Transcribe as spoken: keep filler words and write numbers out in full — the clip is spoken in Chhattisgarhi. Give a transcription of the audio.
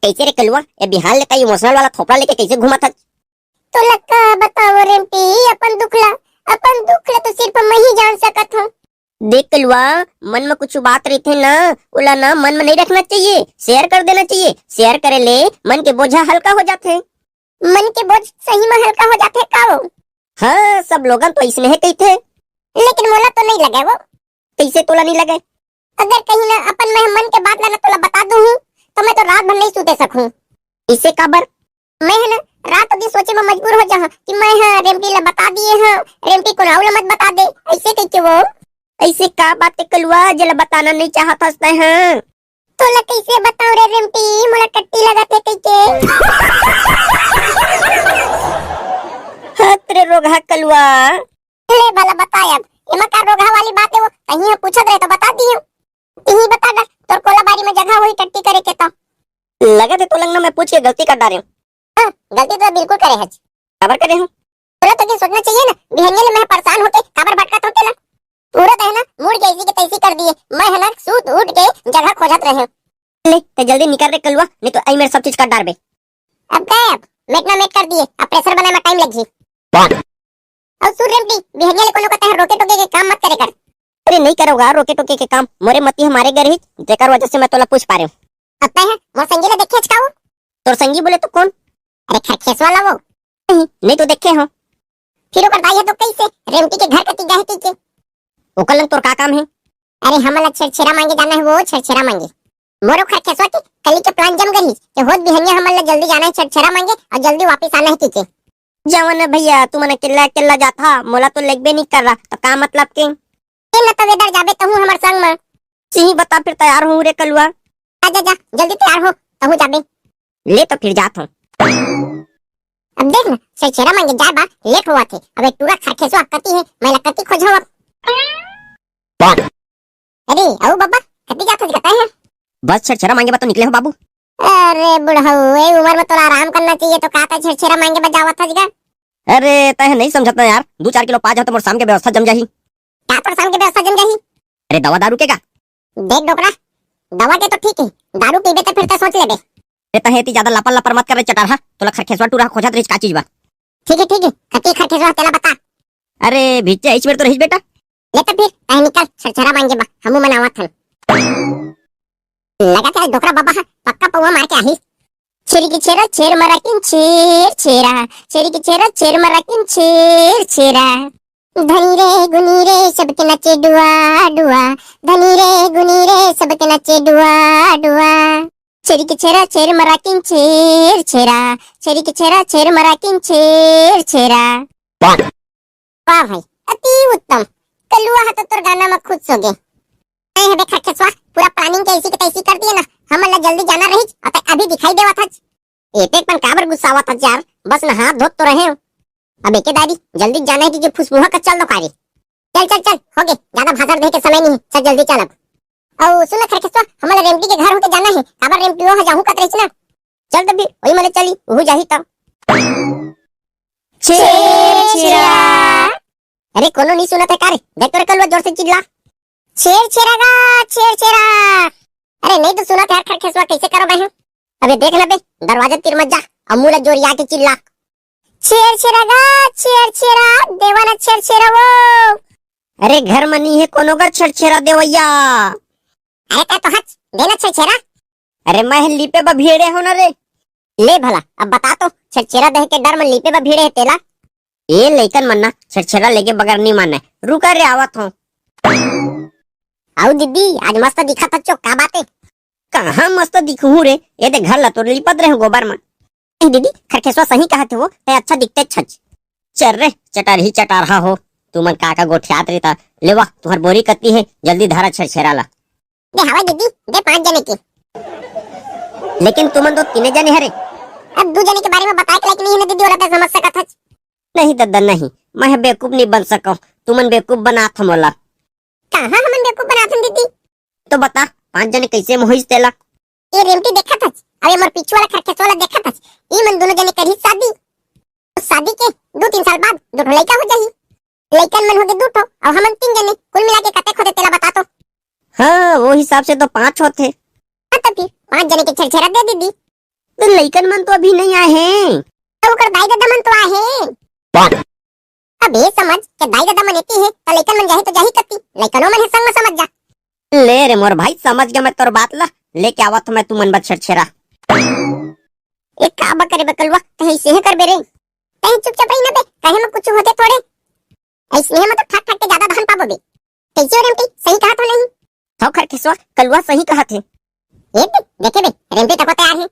कैसे रे कलुआ, ये बिहान ले तैं emotional वाला थोपड़ा लेके कैसे घूमत हस? तोला का बतावं रेमटी, अपन दुख ला, अपन दुख ला तो सिर्फ मैं ही जान सकत हूँ। देख कलुआ, मन में कुछ बात रहिथे ना, ओला ना मन में नहीं रखना चाहिए, share कर देना चाहिए। Share करे ले मन के बोझा हल्का हो जाथे। मन के बोझ सही में हल्का हो जाथे का वो? हाँ, सब लोगन तो अइसने हे कहिथे। लेकिन मोला तो नहीं लगे वो। कैसे तोला नहीं लगे? अगर कहीं ना अपन मैं मन के बात ला ना तोला बता दूँ हूँ, तो मैं तो रात भर नहीं सूते सकूँ। इसे काबर? मैं है ना रात दिन सोचे में मजबूर हो जाऊँ कि मैं हा रेमटी ला बता दिए हूँ, रेमटी कोनो अउ ला मत बता दे, ऐसे कह के वो। ऐसे का बात है कलुआ, जेला बताना नहीं चाहत हस तैं हा? तोला कैसे बताऊं रे रेमटी, मोला टट्टी लगत हे कहिके। हत रे रोगहा कलुआ। ले भला बता अब, एमा का रोगहा वाली बात हे वो, कहीं हम पूछत रहे तो बता दियो। तिही बता डर, तोर कोला बारी में जगह होही टट्टी करे के तो। लगत हे तोला ना मैं पूछ के गलती कर डारे हूँ। हाँ, गलती तो बिल्कुल करे हच। काबर करे हूँ? तोला तो ये सोचना चाहिए ना, बिहनिया ले मैं परेशान होके काबर भटकत हूँ तेला। पूरा तो है ना, मूड़ के ऐसी के तैसी कर दिए। मैं है ना, सूत उठ के जगह खोजत रहे हूँ। ले, तैं जल्दी निकल रे कलुआ, नहीं तो आई मेर सब चीज काट डारबे। अब गए, अब मेट ना मेट कर दिए, अब pressure बनाए में time लग जी। अउ सुन रेमटी, बिहनिया ले कोनो कते रोके टोके के काम मत करे कर। अरे नहीं करोगा रोके टोके के काम, मोरे मती हमारे घर ही, जेकर वजह से मैं तोला पूछ पा रहे हूँ। अब तैं है, मोर संगी ला देखे हच का वो? तोर संगी बोले तो कौन? अरे खरखेसवा ला वो। नहीं, नहीं तो देखे हो। फिर ओकर दाई ह तो कइसे रेमटी के घर कती गे हे कहिके? ओकर लंग तोर का काम हे? अरे हमन ला छेरछेरा मांगे जाना हे वो, छेरछेरा मांगे। मोर अउ खरखेसवा के कली के plan जम गे रहिस कि होत बिहनिया हमन ला जल्दी जाना हे छेरछेरा मांगे अउ जल्दी वापिस आना हे कहिके। जावव ना भइया, तुमन अकेल्ला अकेल्ला जाथा, मोला तो लेगबे नइ करहा, त का मतलब के? ए न त वेदर जाबे तहूँ हमर संग म। सिही बता फिर तैयार होहूँ रे कलुआ। जा, जा, जा, जल्दी तैयार हो, तहूँ जाबे। ले तो फिर जात हूँ। अब देख ना, छेरछेरा मांगे जाए बा late होवत हे। अबे टूरा खरखेसवा कती हे, मैं ला कती खोजहूँ अब। अरे, अउ बब्बा, कती जात हस गा तैं ह? बस छेरछेरा मांगे बर तो निकले हँव बाबू। अरे बुढ़ऊ, ए उमर म तोला आराम करना चाहिए, त का तैं छेरछेरा मांगे बर जावत हस गा? अरे, तैं ह नइ समझत ना यार, दू चार किलो पा जाहूँ त मोर शाम के व्यवस्था जम जाही। का तोर शाम के व्यवस्था जम जाही? अरे, दवा दारू के का? देख डोकरा, दवा के तो ठीक हे, दारू पीबे त फिर तैं सोच लेबे। अरे, तैं ह एती जादा लपर लपर मत कर रे चटारहा, तोला खरखेसवा टूरा ह खोजत रहिस का चीज बा। ठीक हे, ठीक हे, कती खरखेसवा तेला बता। अरे, भिच्चे इच मेर तो रहिस बेटा। ले त फिर, तैं ह निकल, छेरछेरा मांगे बर, हमू मन आवत हन। लगत हे आज डोकरा बबा ह पक्का पौवा मार के आही। छेरी के छेरा छेर मरा किन छेर छेरा, छेरी के छेरा छेर मरा किन छेर छेरा। धनी रे गुनी रे सबके नचे डुआ डुआ, धनी रे गुनी रे सबके नचे डुआ डुआ। छेरी के छेरा छेर मरा किन छेर छेरा, छेरी के छेरा छेर मरा किन छेर छेरा। वाह भाई, अति उत्तम। कलुआ ह तो तोर गाना म खुश होगे। तैं ह बे खरखेसवा, पूरा planning के ऐसी के तैसी कर दिए ना। हमन ला जल्दी जाना रहिस, अउ तैं अभी दिखाई देवत हच। एते पन काबर गुस्सावत हच यार, बस न हाथ धोत तो रहे हँव। अब एके दारी, जल्दी जाना हे कि, कि फुसमुहा का चल दो कारी। चल, चल, चल, होगे, जादा भाषण दे के समय नहीं हे, चल जल्दी चल अब। अउ सुन ना खरखेसवा, हमन ला रेमटी के घर होके जाना हे, काबर रेमटी वो ह जाहूँ कत रहिस ना। चल त फिर, वही मले चली, उहू जाही त। छेर छेरा। अरे कोनो नहीं सुनत हे का रे? देख तो रे कलुआ जोर से चिल्ला। छेर छेरा गा, छेर छेरा। अरे नहीं तो सुनत हे यार खरखेसवा, कैसे करबे? अबे देख ना बे, दरवाजा तीर मत जा, अउ मुँह ला जोरिया के चिल्ला। छेर छेरा गा, छेर छेरा, देवा ना छेर छेरा वो। अरे घर म नी हे कोनो गा छेर छेरा देवइया। अरे तैं तो हच, दे ना छेर छेरा। अरे मैं ह लीपे बर भीड़े हँव ना रे। ले भला, अब बता तो, छेर छेरा देहे के डर म लीपे बर भीड़े हे तेला। ए लइकन मन ना छेर छेरा लेगे बगैर नी माने। रुका रे, आवत हँव। अउ दीदी, आज मस्त दिखत हच चो, का बात हे? कहाँ मस्त दिखहूँ रे, ए दे घर ला तो लीपत रहेंव गोबर म। नहीं दीदी, खरखेसवा सही कहत हे वो, तैं अच्छा दिखतेच हच। चल रे, चटारही चटारहा हो, तुमन का का गोठियात रहिथा। ले वा, तुँहर बोरी कती हे, जल्दी धरा छेरछेरा ला। दे हवय दीदी, दे पाँच जने के। लेकिन तुमन तो तीने जने हरे। अब दू जने के बारे म बताए के लायक नहीं हे ना दीदी, ओला तैं समझ सकत हच। नहीं ददा, नहीं, मैं ह बेवकूफ नहीं बन सकँव, तुमन बेवकूफ बनात हो मोला। कहाँ हमन बेवकूफ बनात हन दीदी? तो बता, पाँच जने कैसे म होइस तेला? ए रेमटी देखत हच, अउ ए मोर पीछू वाला खरखेसवा ला देखत हच, ई मन दूनों जने करही शादी। शादी के दू तीन साल बाद दू ठो लइका हो जाही। लइकन मन होगे दू ठो, अउ हमन तीन जने, कुल मिला के कतेक होथे तेला बता तो। हाँ, वो हिसाब से तो पाँच होथे। हाँ, तो फिर पाँच जने के छेरछेरा दे दीदी। तो लइकन मन तो अभी नहीं आए हे। तो ओकर दाई ददा मन तो आए हे। अबे समझ के दाई ददा मन एती हे, त लइकन मन जाही तो जाही कती, लइकनो मन हे संग म समझ जा। ले रे मोर भाई, समझ गया मैं तोर बात ला, लेके आवत हंव मैं तुमन बर छेरछेरा। ए का बा करे बे कलुआ, तहीं अइसे हे करबे रे। तहीं चुपचाप रही ना बे, कहे म कुछ होथे थोड़े। अइसने म तो ठाक ठाक के जादा धान पाबो बे। कइसे हो रेमटी, सही कहत हों नहीं? हव खरखेसवा, कलुआ सही कहत हे। ए बे, देखे बे, रेमटी तको तैयार हे।